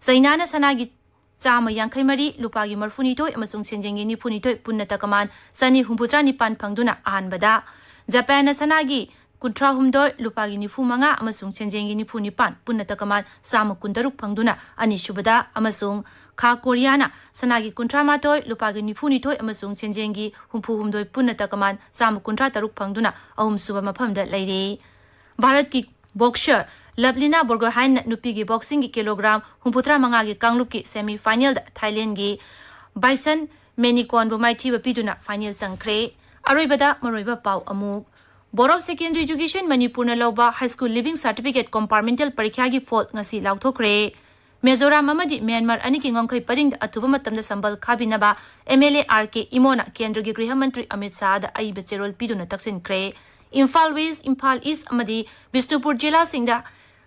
ꯆꯩꯅꯥꯅ ꯁꯅꯥꯒꯤ ꯆꯥꯝꯃ ꯌꯥꯡꯈꯩ ꯃꯔꯤ, ꯂꯨꯄꯥꯒꯤ ꯃꯔꯤꯐꯨꯅꯤꯊꯣꯏ ꯑꯃꯁꯨꯡ ꯁꯦꯟꯖꯦꯜꯒꯤ ꯅꯤꯐꯨꯅꯤꯊꯣꯏ, ꯄꯨꯟꯅ ꯇꯀꯃꯥꯟ ꯆꯅꯤ ꯍꯨꯝꯐꯨꯇꯔꯥ ꯅꯤꯄꯥꯟ ꯐꯪꯗꯨꯅ ꯑꯍꯥꯟꯕꯗ, ꯖꯄꯥꯟꯅ ꯁꯅꯥꯒꯤ ꯀꯨꯟꯊ꯭ꯔꯥꯍꯨꯝꯗꯣꯏ, ꯂꯨꯄꯥꯒꯤ ꯅꯤꯐꯨꯃꯉꯥ ꯑꯃꯁꯨꯡ ꯁꯦꯟꯖꯦꯜꯒꯤ ꯅꯤꯐꯨꯅꯤꯄꯥꯟ, ꯄꯨꯟꯅ ꯇꯀꯃꯥꯟ ꯆꯥꯝꯃ ꯀꯨꯟꯇꯔꯨꯛ ꯐꯪꯗꯨꯅ ꯑꯅꯤꯁꯨꯕꯗ, ꯑꯃꯁꯨꯡ ꯈꯥ ꯀꯣꯔꯤꯌꯥꯅ ꯁꯅꯥꯒꯤ ꯀꯨꯟꯊ꯭ꯔꯥꯃꯥꯊꯣꯏ, ꯂꯨꯄꯥꯒꯤ ꯅꯤꯐꯨꯅꯤꯊꯣꯏ ꯑꯃꯁꯨꯡ ꯁꯦꯟꯖꯦꯜꯒꯤ ꯍꯨꯝꯐꯨꯍꯨꯝꯗꯣꯏ, ꯄꯨꯟꯅ ꯇꯀꯃꯥꯟ ꯆꯥꯝꯃ ꯀꯨꯟꯊ꯭ꯔꯥ ꯇꯔꯨꯛ ꯐꯪꯗꯨꯅ ꯑꯍꯨꯝꯁꯨꯕ ꯃꯐꯝꯗ ꯂꯩꯔꯤ꯫ ꯚꯥꯔꯠꯀꯤ ꯕꯣꯛꯁꯔ ꯂꯚꯂꯤꯅꯥ ꯕꯣꯔꯒꯣꯍꯥꯏꯟꯅ ꯅꯨꯄꯤꯒꯤ ꯕꯣꯛꯁꯤꯡꯒꯤ ꯀꯤꯂꯣꯒ꯭ꯔꯥꯝ ꯍꯨꯝꯐꯨꯇꯔꯥ ꯃꯉꯥꯒꯤ ꯀꯥꯡꯂꯨꯞꯀꯤ ꯁꯦꯃꯤ ꯐꯥꯏꯅꯦꯜꯗ ꯊꯥꯏꯂꯦꯟꯒꯤ ꯕꯥꯏꯁꯟ ꯃꯦꯅꯤꯀꯣꯟꯕꯨ ꯃꯥꯏꯊꯤꯕ ꯄꯤꯗꯨꯅ ꯐꯥꯏꯅꯦꯜ ꯆꯪꯈ꯭ꯔꯦ꯫ ꯑꯔꯣꯏꯕꯗ ꯃꯔꯨꯑꯣꯏꯕ ꯄꯥꯎ ꯑꯃꯨꯛ꯫ Board of Secondary Education ꯃꯅꯤꯄꯨꯔꯅ ꯂꯧꯕ high school leaving certificate compartmental ꯄꯔꯤꯈ꯭ꯌꯥꯒꯤ ꯐꯣꯜ ꯉꯁꯤ ꯂꯥꯎꯊꯣꯛꯈ꯭ꯔꯦ꯫ ꯃꯤꯖꯣꯔꯥꯝ ꯑꯃꯗꯤ ꯃ꯭ꯌꯥꯟꯃꯥꯔ ꯑꯅꯤꯒꯤ ꯉꯝꯈꯩ ꯄꯔꯤꯡꯗ ꯑꯊꯨꯕ ꯃꯇꯝꯗ ꯁꯝꯕꯜ ꯈꯥꯕꯤꯅꯕ ꯑꯦꯝ ꯑꯦꯜ ꯑꯦ ꯑꯥꯔ ꯀꯦ ꯏꯃꯣꯅ ꯀꯦꯟꯗ꯭ꯔꯒꯤ ꯒ꯭ꯔꯤꯍ ꯃꯟꯇ꯭ꯔꯤ ꯑꯃꯤꯠ ꯁꯥꯍꯗ ꯑꯏꯕ ꯆꯦꯔꯣꯜ ꯄꯤꯗꯨꯅ ꯇꯛꯁꯤꯟꯈ꯭ꯔꯦ꯫ ꯏꯝꯐꯥꯜ ꯋꯦꯁ, ꯏꯝꯐꯥꯜ ꯏꯁ ꯑꯃꯗꯤ ꯕꯤꯁꯅꯨꯄꯨꯔ ꯖꯤꯂꯥꯁꯤꯡꯗ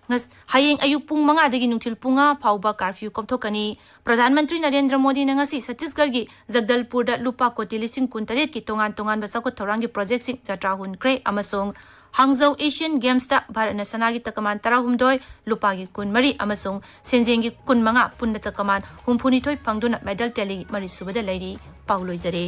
ꯉꯁ-, ꯍꯌꯦꯡ ꯑꯌꯨꯛ ꯄꯨꯡ ꯃꯉꯥꯗꯒꯤ ꯅꯨꯡꯊꯤꯜ ꯄꯨꯡ ꯃꯉꯥ ꯐꯥꯎꯕ curfew ꯀꯣꯝꯊꯣꯛꯀꯅꯤ꯫ ꯄ꯭ꯔꯙꯥꯟ ꯃꯟꯇ꯭ꯔꯤ ꯅꯔꯦꯟꯗ꯭ꯔ ꯃꯣꯗꯤꯅ ꯉꯁꯤ ꯁꯠꯇꯤꯁꯒꯔꯒꯤ ꯖꯒꯗꯜꯄꯨꯔꯗ ꯂꯨꯄꯥ ꯀꯣꯇꯤ ꯂꯤꯁꯤꯡ ꯀꯨꯟꯇꯔꯦꯠꯀꯤ ꯇꯣꯉꯥꯟ ꯇꯣꯉꯥꯟꯕ ꯆꯥꯎꯈꯠ ꯊꯧꯔꯥꯡꯒꯤ ꯄ꯭ꯔꯣꯖꯦꯛꯁꯤꯡ ꯖꯇ꯭ꯔꯥ ꯍꯨꯟꯈ꯭ꯔꯦ ꯑꯃꯁꯨꯡ ꯍꯥꯡꯖꯧ ꯑꯦꯁꯤꯌꯟ ꯒꯦꯝꯁꯇ ꯚꯥꯔꯠꯅ ꯁꯅꯥꯒꯤ ꯇꯀꯃꯥꯟ ꯇꯔꯥꯍꯨꯝꯗꯣꯏ, ꯂꯨꯄꯥꯒꯤ ꯀꯨꯟꯃꯔꯤ ꯑꯃꯁꯨꯡ ꯁꯦꯟꯖꯦꯡꯒꯤ ꯀꯨꯟꯃꯉꯥ, ꯄꯨꯟꯅ ꯇꯀꯃꯥꯟ ꯍꯨꯝꯐꯨꯅꯤꯊꯣꯏ ꯐꯪꯗꯨꯅ medal tally ꯃꯔꯤꯁꯨꯕꯗ ꯂꯩꯔꯤ꯫ ꯄꯥꯎ ꯂꯣꯏꯖꯔꯦ꯫